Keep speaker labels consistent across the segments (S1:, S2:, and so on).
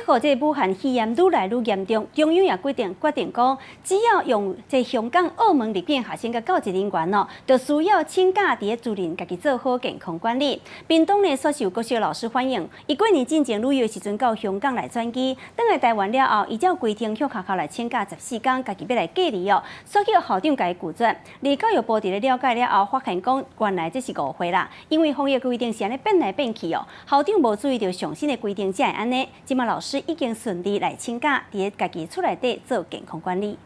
S1: 予這個武漢肺炎愈來愈嚴重，中央也決定講，只要用這香港、澳門入境學生佮教職人員哦，就需要請假佇咧自認家己做好健康管理。屏東呢，煞受國小老師反映，伊過年進前旅遊時陣到香港來轉機，轉來台灣了後，伊照規定向學校來請假十四工，家己欲來隔離哦，煞予校長共伊拒絕。而教育部佇咧了解了後，發現講原來這是誤會啦，因為防疫規定是按呢變來變去哦，校長無注意著上新的規定才會按呢。這馬老師已經順利來請假，佇咧家己厝內底做健康管理。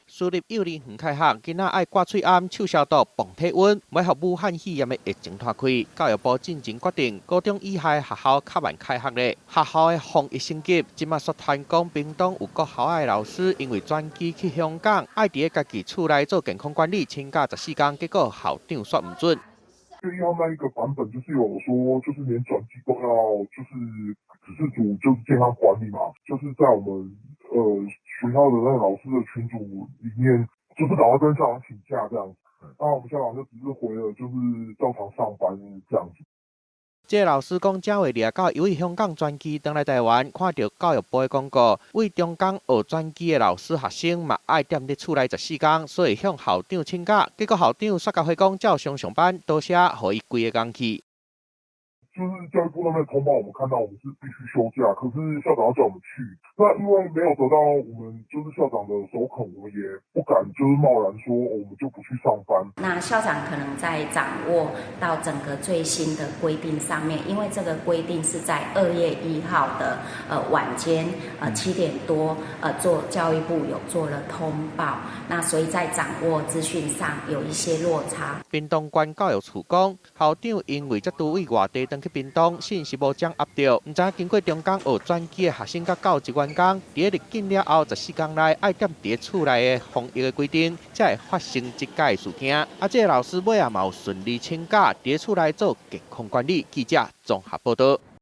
S2: 私立幼兒園開學，囡仔愛掛喙罨、手消毒、磅體溫，欲予武漢肺炎的疫情拖開。教育部進前決定，高中以下學校較慢開學咧。學校的防疫升級，這馬煞傳講屏東有國校的老師因為轉機去香港，愛佇咧家己厝內做健康管理，請假十四工，結果校長煞毋准。
S3: 1月1號那一個版本就是有說，就是連轉機都要，就是指示組就是健康管理嘛，就是在我們學校的那個老師的群組裡面，就是趕快跟校長請假這樣子。那我們校長就只是回了，就是照常上班這樣子。
S2: 這個老師講，正月29伊對香港轉機轉來台灣，看著教育部的廣告，對中港澳轉機的老師學生嘛愛踮佇厝內十四工，所以向校長請假。結果校長煞共回講照常上班，多謝予伊規个工去。
S3: 就是教育部那邊通報，我們看到我們是必須休假，可是校長要叫我們去。那因為沒有得到我們就是校長的首肯，我們也不敢就是貿然說我們就不去上班。
S4: 那校長可能在掌握到整個最新的規定上面，因為這個規定是在2月1號的晚間7點多做教育部有做了通報，那所以在掌握資訊上有一些落差。
S2: 屏東縣教育處講，校長因為才拄對外地轉去屏東，信息無掌握著，毋知經過中港澳轉機的學生佮教職員工，佇咧入境了後十四工內愛踮佇咧厝內的防疫的規定，才會發生這個事件。啊，這個老師尾仔嘛有順利請假，佇咧厝內做健康管理。記者綜合報導。